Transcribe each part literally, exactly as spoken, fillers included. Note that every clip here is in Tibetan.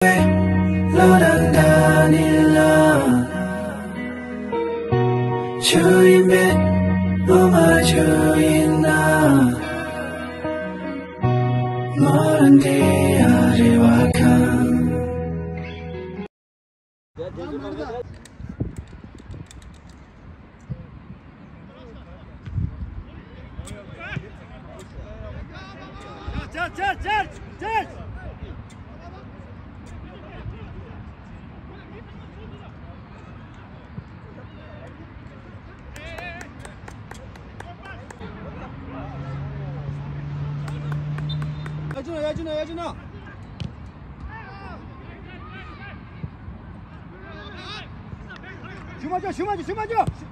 ལོ་དང་ཟླ་ནི་ལ། ཆུ་ཡིན་པས་ངོ་མ་ཆུ་ཡིན་ན། ངོ་རང་དེ་ཡ་རེ་བ་ཁང་། ཡ་ཅི་ན་ཡ་ཅི་ན་ཡ་ཅི་ན། ཞུ་མ་ཅོ་ཞུ་མ་ཅོ་ཞུ་མ་ཅོ།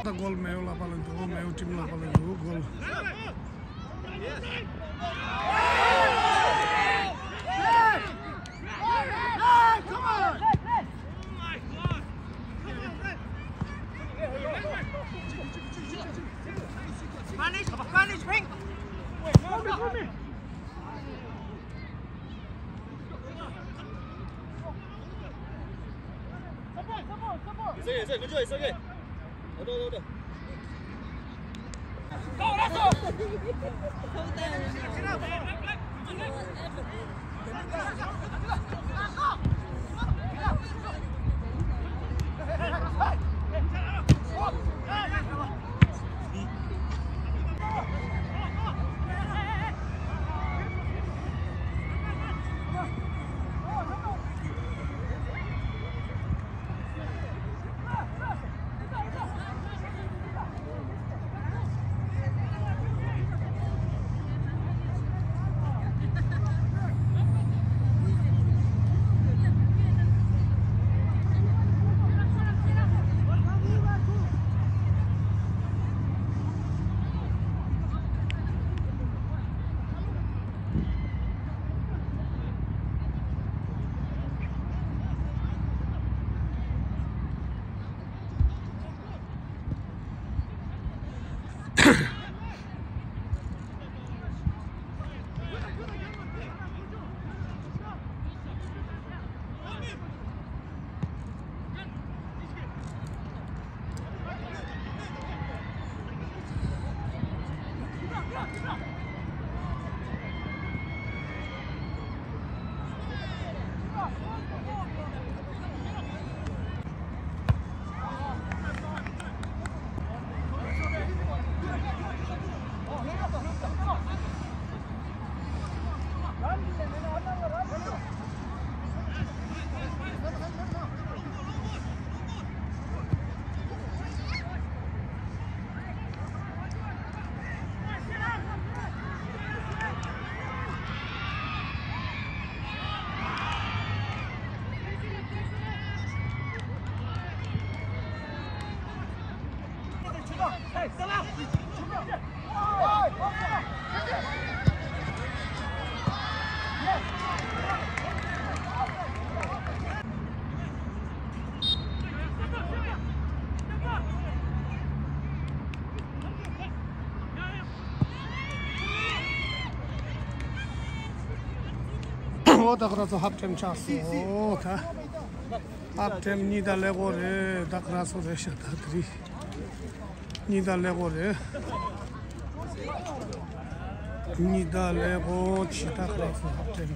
ད་གོལ་མེའོ་ལ་པ་ལ་འགྲོ་མེའོ་ཊིམ་ལ་པ་ལ་འགྲོ་གོལ། Punish, punish, pink. It's okay, it's okay, good job, it's okay. Hold on, hold on. ཨོ་ད་ཁོ་ར་ཚོ་ཧབ་ཊེམ་ཆགས་སོང་། ཨོ་ད་ཧབ་ཊེམ་གཉིས་དང་ཀླད་ཀོར་རེད། ད་ཁོ་ར་ཚོ་རེད་ཤག་ད་དེ་རིང་གཉིས་དང་ཀླད་ཀོར་རེད། གཉིས་དང་ཀླད་ཀོར་ཕྱི་ད་ཁོ་ར་ཚོ་ཧབ་ཊེམ།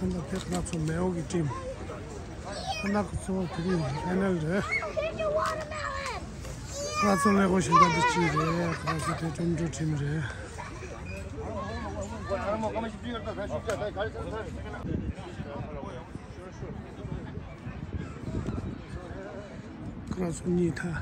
ད་ལྟ་དེ་ཁོ་ར་ཚོ་མེའོ་གི་ཊིམ། ད་ལྟ་ཁོ་ཚོ་དེ་རིང་ཕའི་ནལ་རེད། ཁོ་ར་ཚོ་ཀླད་ཀོར་གཞན་དག་དེ་གཅིག་རེད། ཁོ་ར་ཚོ་དེ་ཀྲུང་ཀྲུང་ཊིམ་རེད། ཁོ་ར་ཚོ་གཉིས་ཐ།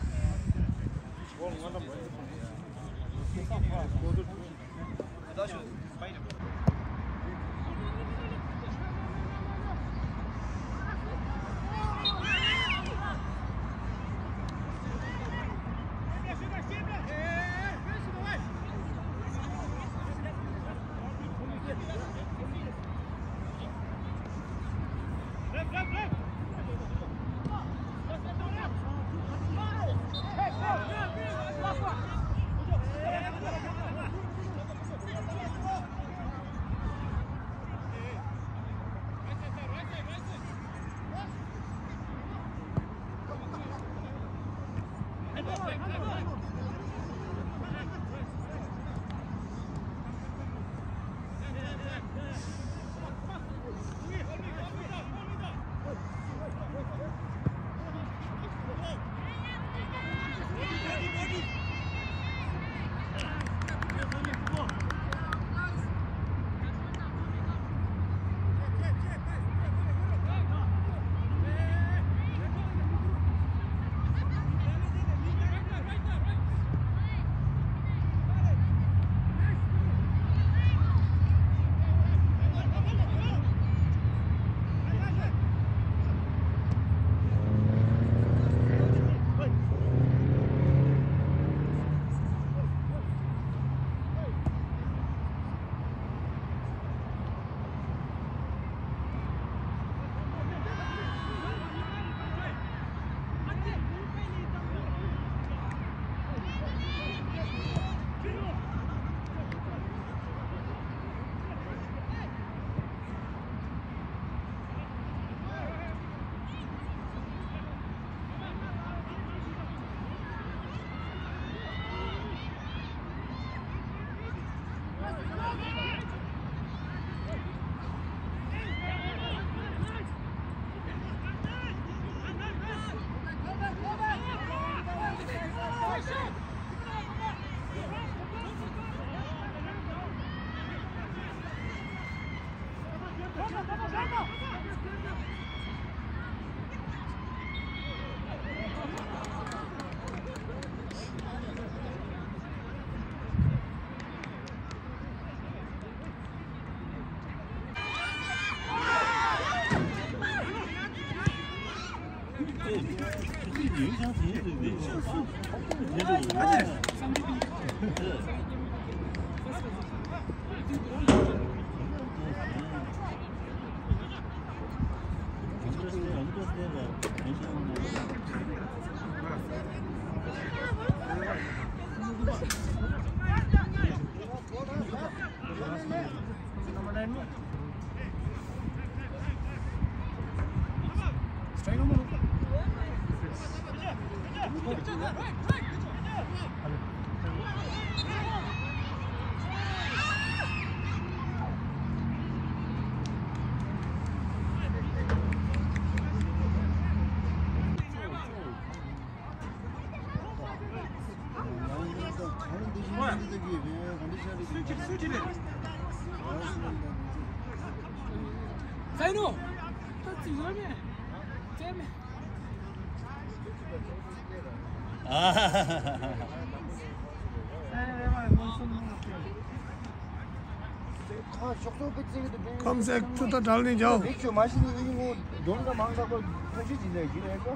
ཁ་ཤོག་ཤོག་པའི་ཚིག་དེ་པའི་ཁམས་སེ་ཁྲུ་ད་དྲག་ལེན་བྱའོ། མིག་ཆུ་མ་ཤི་ནི་ཡིན་ངོ་། འདོན་ཀ་མང་ཁ་པོ་ཐབས་ཤེས་ཅི་ལས་ཀྱི་རེད་ཀ།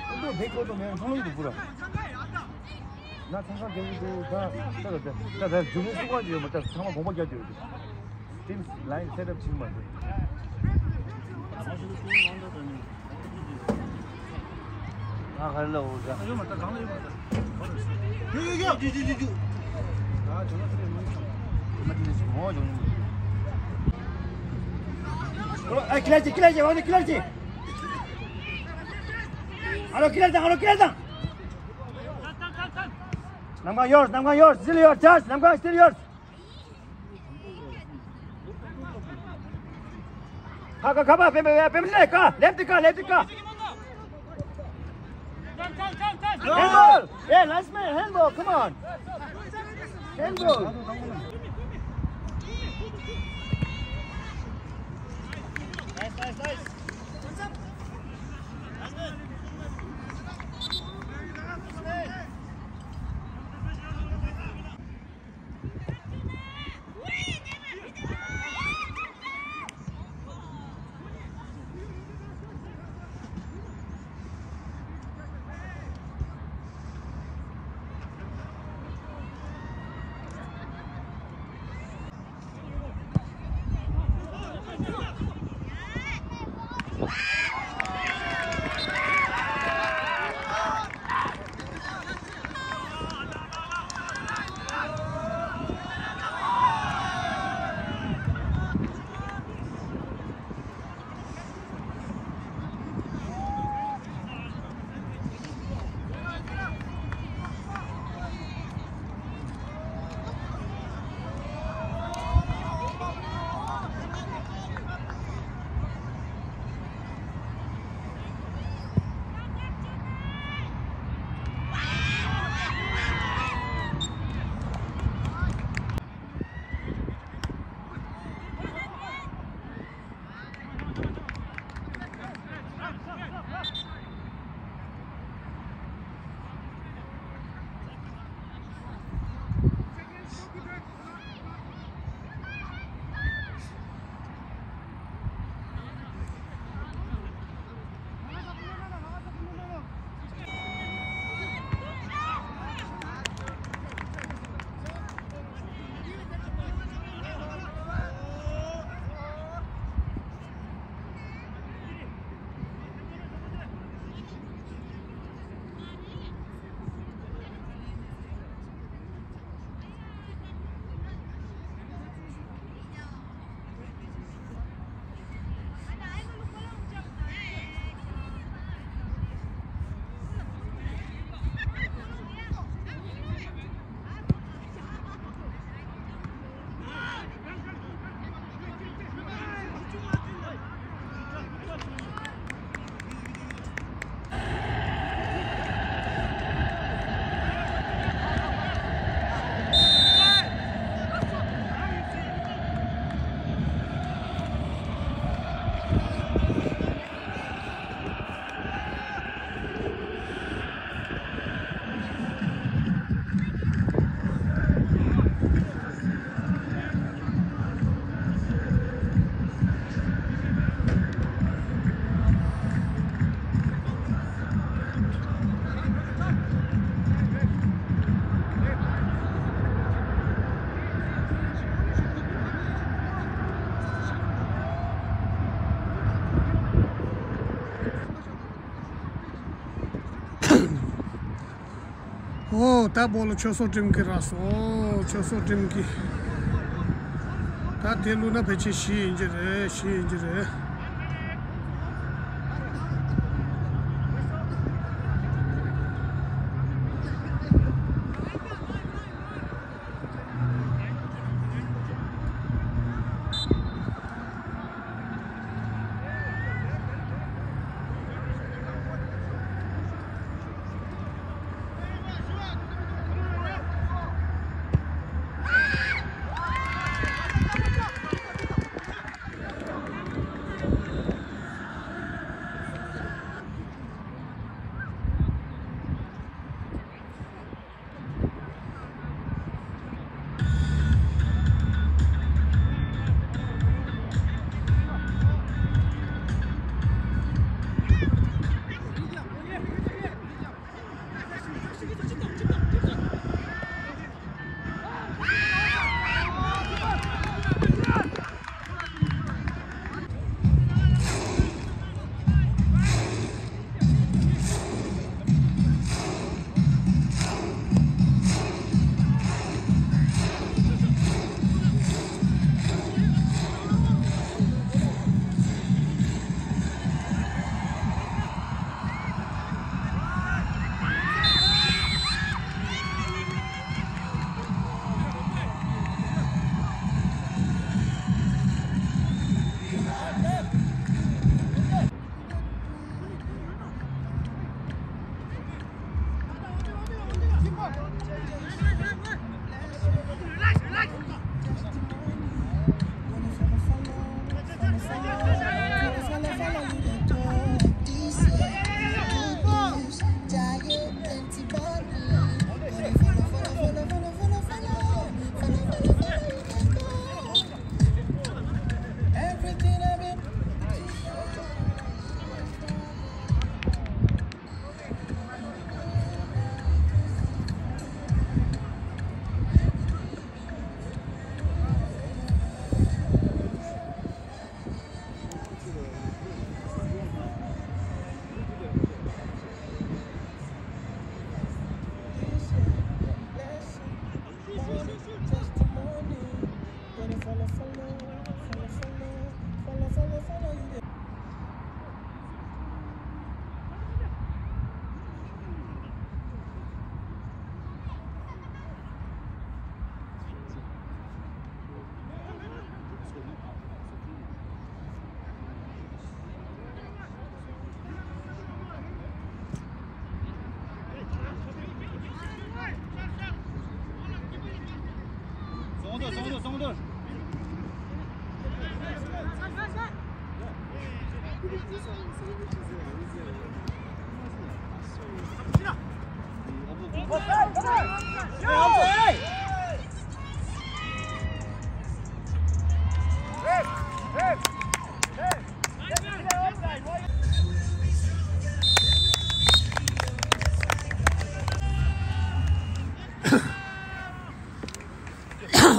ཨོ་དོ་བེ་ཁོ་དོ་མེ་ཚང་ཡོད་དུ་པུ་ར། ན་ཚང་ཁ་གེ་ཡོད་དུ་ད་ད་ད་ད་ད་ཇུ་མི་སུ་ཀ་ཅི་ཡོད་མ་ད་ཚང་མ་གོང་པ་རྒྱབ་ཀྱི་ཡོད་དུ། Teams line set up བྱེད་མ་ཐུབ། ང་ག་རེ་ལབ་འོ་ད། ཡོད་མ་ད་གང་ལ་ཡོད་མ་ད། ཡོད་ཡོད་ཡོད་ཡོད་ཡོད་ཡོད། ཨ་ཇོ་ན་ཚ་ཡོད་མ་ད། ཨ་ཁི་ལ་ཅི་ཁི་ལ་ཅི་ཨ་ནི་ཁི་ལ་ཅི། ཨ་རོ་ཁི་ལ་དང་ཨ་རོ་ཁི་ལ་དང་། Namgang yours, Namgang yours, still yours, Charles, Namgang still yours. Ka, ka, ka, ba, pem, pem, pem, le, ka, left ka, left ka. Handball. Hey, last man, handball, come on. Handball. Nice, nice, nice. ཨོ། ད་བོ་ལོ་ཆོས་སོགས་འགྲིམ་གི་ར་སོ། ཆོས་སོགས་འགྲིམ་གི། ད་དེ་བླུགས་ན་ཕལ་ཆེར་བཞི་ཡིན་གྱི་རེད། བཞི་ཡིན་གྱི་རེད།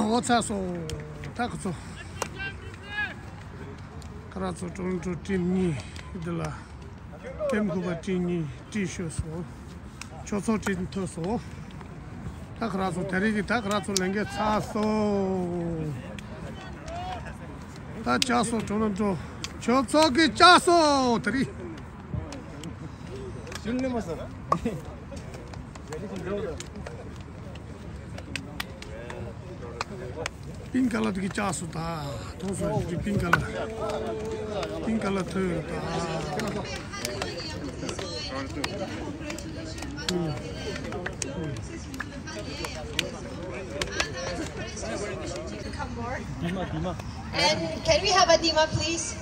ཨོ་ཚ་སོ། ད་ཁོ་ཚོ། ཁ་ར་ཚོ་ཀྲུང་ཀྲུང་ཊིམ་གཉིས་འདི་ལ། ཊིམ་དགུ་པ་ཊིམ་གཉིས་ཊིམ་ཤོས་སོ། ཆོས་ཚོགས་ཊིམ་ཐོས་སོ། ད་ཁ་ར་ཚོ་དེ་རིང་གི་ད་ཁ་ར་ཚོ་ལས་འགན་ཚར་སོ། ད་ཅག་སོ་ཀྲུང་ཀྲུང་། ཆོས་ཚོགས་ཀྱི་ཅག་སོ་དེ་རིང་། པིང་ཀ་ལར་དེ་གི་ལྕགས་སུ་ད། ཐོག་སོ་དེ་པིང་ཀ་ལར། པིང་ཀ་ལར་ཐོས་ཡོད་ད། Dima, Dima. And can we have a Dima, please?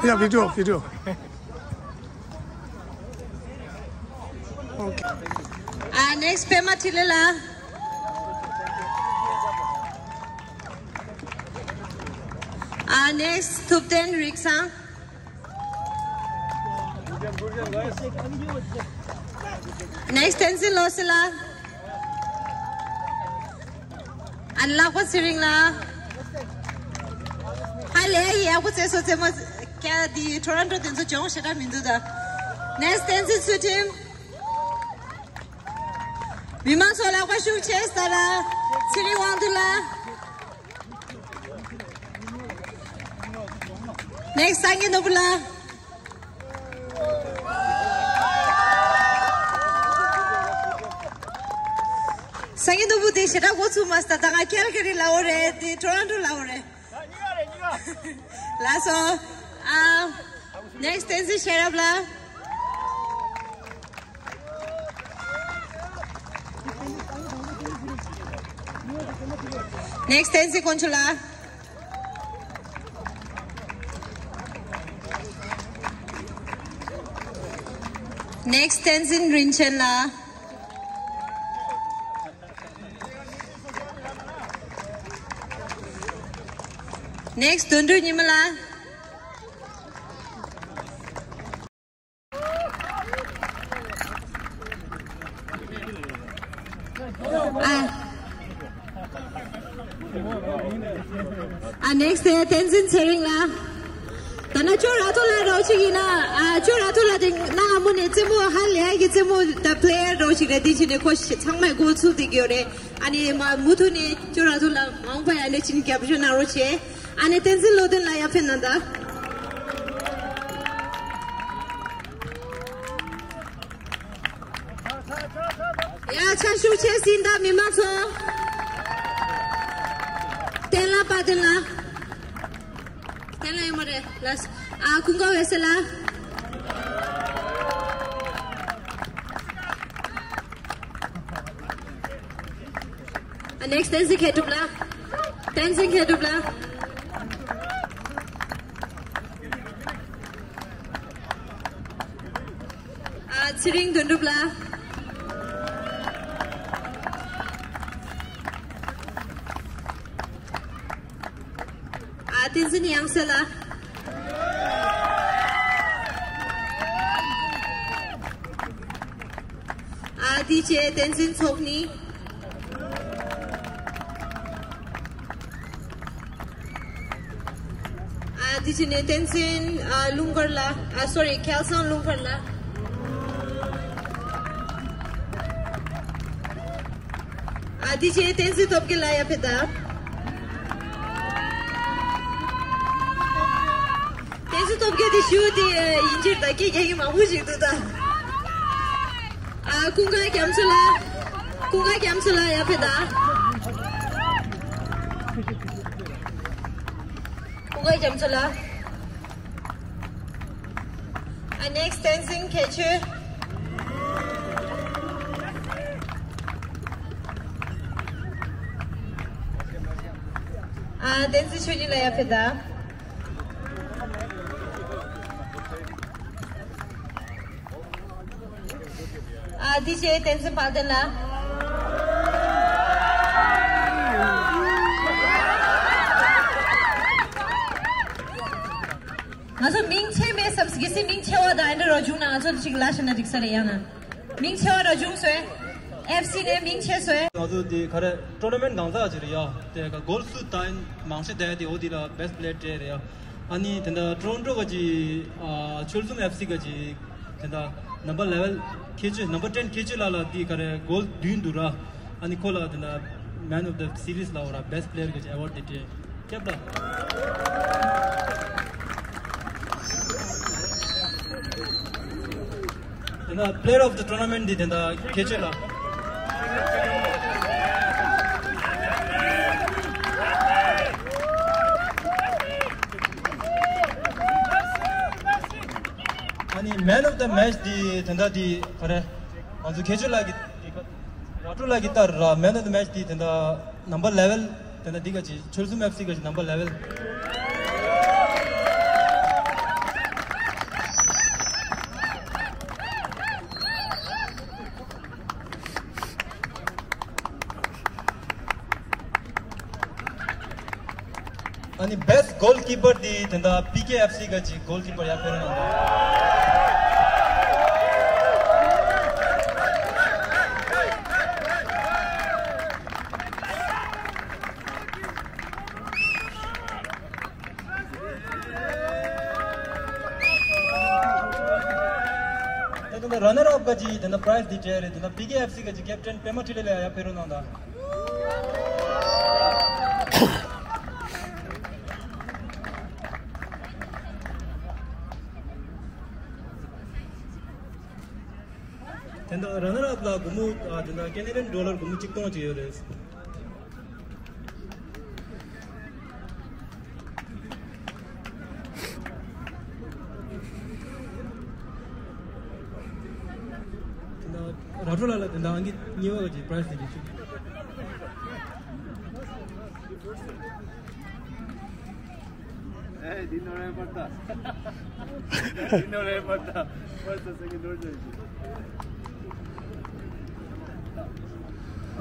Yeah, video, video. Okay. Uh, next, Pema Thilela. Uh, next, Thupten Riksang. Next, Tenzin Losela. And Lakwa Siring la. Hi, Leah, yeah, what's this? What's this? Kya di Toronto tenso jong shada mindu da. Next, Tenzin Sutim. Mimang so Lakwa Shuk Chestara. Siring Wangdula. Next, Sangi Nobula. Sangi Nobu de sheta go tsu masta, ta nga Calgary la ore, de Toronto la ore. La so, ah, next Tenzin Sherab la. Next Tenzin Konchula. Next Tenzin Rinchen la. Next Dundu Nyimala. Ah. Ah, next, eh, Tenzin Tsering la. Tana cho rato la ro chi na. Ah, cho rato la ding na amu ne tsemu hal ya gi tsemu the player ro chi re di chi ne ko chi chang mai go chu di gyo re. Ani ma mutu ne cho rato la mang pa ya ne chin gyap jo na ro che. Ani Tenzin Lodun la ya phen na da. ཡ་ཆ་ཤུགས་ཆེ་སིན་ད་མི་མང་ཚོ། བསྟན་ལ་པ་བསྟན་ལ། བསྟན་ལ་ཡོད་མ་རེད་ལ། ཨ་ཀུན་དགའ་འོད་ཟེར་ལ། ཨ་ནེགསི་བསྟན་འཛིན་མཁས་གྲུབ་ལ། བསྟན་འཛིན་མཁས་གྲུབ་ལ། ཨ་ཚེ་རིང་དོན་གྲུབ་ལ། ཨ་བསྟན་འཛིན་ཡང་སེ་ལ། ཨ་དེ་རྗེས་བསྟན་འཛིན་ཚོགས་གཉིས། ཨ་དེ་རྗེས་ནས་བསྟན་འཛིན་ཨ་ལུང་དཀར་ལ། ཨ་སོ་རི། ཁེལ་སང་ལུང་དཀར་ལ། ཨ་དེ་རྗེས་བསྟན་འཛིན་སྟོབས་རྒྱལ་ལ་ཡར་ཕེབས་དང་། བསྟན་འཛིན་སྟོབས་རྒྱལ་དེ་ཞུ་དེ་ཡིན་གྱི་རེད་ད། སྐད་རྒྱག་མཁན་མང་པོ་ཞིག་འདུག་ད། ཨ་ཀུན་དགའ་རྒྱ་མཚོ་ལགས། ཀུན་དགའ་རྒྱ་མཚོ་ལགས་ཡར་ཕེབས་དང་། ཀུན་དགའ་རྒྱ་མཚོ་ལགས། ཨ་ནེགསི་བསྟན་འཛིན་མཁས་ཆོས། ཨ་བསྟན་འཛིན་ཆོས་ཉིད་ལགས་ཡར་ཕེབས་དང་། ཨ་དེ་རྗེས་བསྟན་འཛིན་དཔལ་ལྡན་ལགས། ང་ཚོ་མིང་ཆེ་མེད་བསམ་སི་གི་སི་མིང་ཆེ་བ་དང་ཨེ་འདྲ་རོ་བྱུང་ན་ང་ཚོ་ཅིག་ལ་ཤི་ན་འགྲིག་ས་རེད། ཡང་ན་མིང་ཆེ་བ་རོ་བྱུང་སོས། ཨེཕ་སི་ནས་མིང་ཆེ་སོས། ང་ཚོ་དེ་ག་རེ་ཊོར་ནམ་མེན་ཊི་གང་ཟག་ཅིག་རེད་ཡ། དེ་ག་གོལ་སུ་ད་ཡིན་མང་ཆེ་དེ་དེ་འོ་དེ་ལ་བེ་སི་ཊི་པི་ལེ་ཡར་སྤྲད་རེད་ཡ། ཨ་ནི་དེ་འདྲ་ཊོ་རོན་ཊོ་ག་ཅིག་ཨ་ཆོལ་གསུམ་ཨེཕ་སི་ག་ཅིག་དེ་འདྲ་ནམ་བར་ལེ་ཝལ་མཁས་ཆོས་ནམ་བར་ཊེན་མཁས་ཆོས་ལགས་ལ་དེ་ག་རེ་གོལ་བདུན་འདུག་ར། ཨ་ནི་ཁོ་ལ་དེ་འདྲ་མེན་ཨོཕ་ད་སི་རི་ཛི་ལ་འོ་ར་བེ་སི་ཊི་པི་ལེ་ཡར་ག་ཅིག་ཨེ་ཝར་ཌི་དེ་སྤྲད། སྐྱབས་ལ། དེ་འདྲ་པི་ལེ་ཡར་ཨོཕ་ད་ཊོར་ནམ་མེན་ཊི་འདི་དེ་འདྲ་མཁས་ཆོས་ལ། ཨ་ནི་མེན་ཨོཕ་ད་མེ་ཆི་འདི་དེ་འདྲ་འདི་ག་རེ། ང་ཚོ་མཁས་ཆོས་ལགས་ཀྱི་ར་ཊོ་ལགས་ཀྱི་ལྟར་ར་མེན་ཨོཕ་ད་མེ་ཆི་འདི་དེ་འདྲ་ནམ་བར་ལེ་ཝལ་དེ་འདྲ་འདི་ག་ཅིག་ཆོལ་གསུམ་ཨེཕ་སི་ག་ཅིག་ནམ་བར་ལེ་ཝལ། ཨ་ནི་བེ་སི་ཊི་གོལ་ཀི་པར་འདི་དེ་འདྲ་པི་ཀེ་ཨེཕ་སི་ག་ཅིག་གོལ་ཀི་པར་ཡར་ཕེབས་རོགས་གནང་། ད་དེ་འདྲ་ར་ནར་ཨོཕ་ག་ཅིག་དེ་འདྲ་པ་རའེ་ཛི་འདི་སྤྲད་རེད། དེ་འདྲ་པི་ཀེ་ཨེཕ་སི་ག་ཅིག་ཀེབ་ཊེན་པད་མ་འཕྲིན་ལས་ལགས་ཡར་ཕེབས་རོགས་གནང་དང་། དེ་འདྲ་ར་ནར་ཨོཕ་ལ་སྒོར་མོ་ཨ་དེ་འདྲ་ཀེ་ནེ་ཌི་ཡན་ཌོ་ལར་སྒོར་མོ་གཅིག་སྟོང་ཅིག་ཡོད་རེད། དེ་འདྲ་ར་ཊོ་ལགས་ལ་དེ་འདྲ་ཨང་ཀི་གཉིས་པ་གི་པ་རའེ་ཛི་དེ་འདྲ་བྱུང་། ཨེ། འདི་ནོར་ཡ་པར་ད། འདི་ནོར་ཡ་པར་ད། ཕར་ཚ་ས་གི་ནོར་ཡ།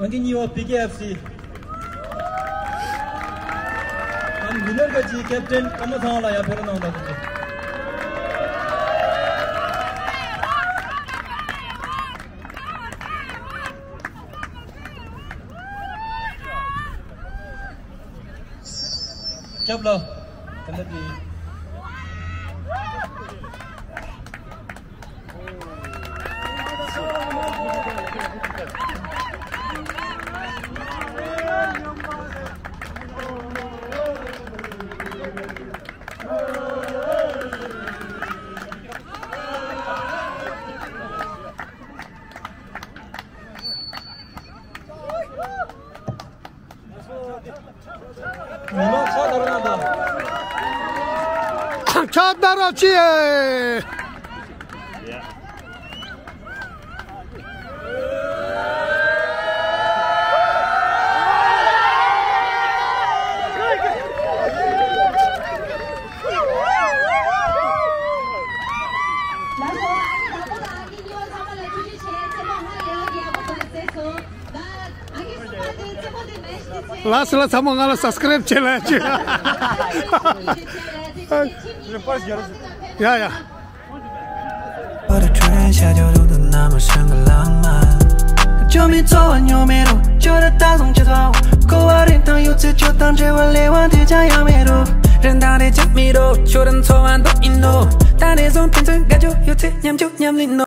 ཨང་ཀི་གཉིས་པ་པི་ཀེ་ཨེཕ་སི། ཨ་ནི་ཝི་ནར་ག་ཅིག་ཀེབ་ཊེན་ཀརྨ་ཚང་ལགས་ཡར་ཕེབས་རོགས་གནང་དང་། སྐྱབས་ལ། དེ་འདྲ་དེ། མི་མང་ཕྱག་བརྡར་གནང་དང་། ཕྱག་བརྡར་རོགས་གྱིས། ལགས་སོ་ལགས། ཚང་མ་ང་ལ་སབ་སི་ཀ་རེབ་བྱེད་ལ་ཅི། ཡ་ཡ།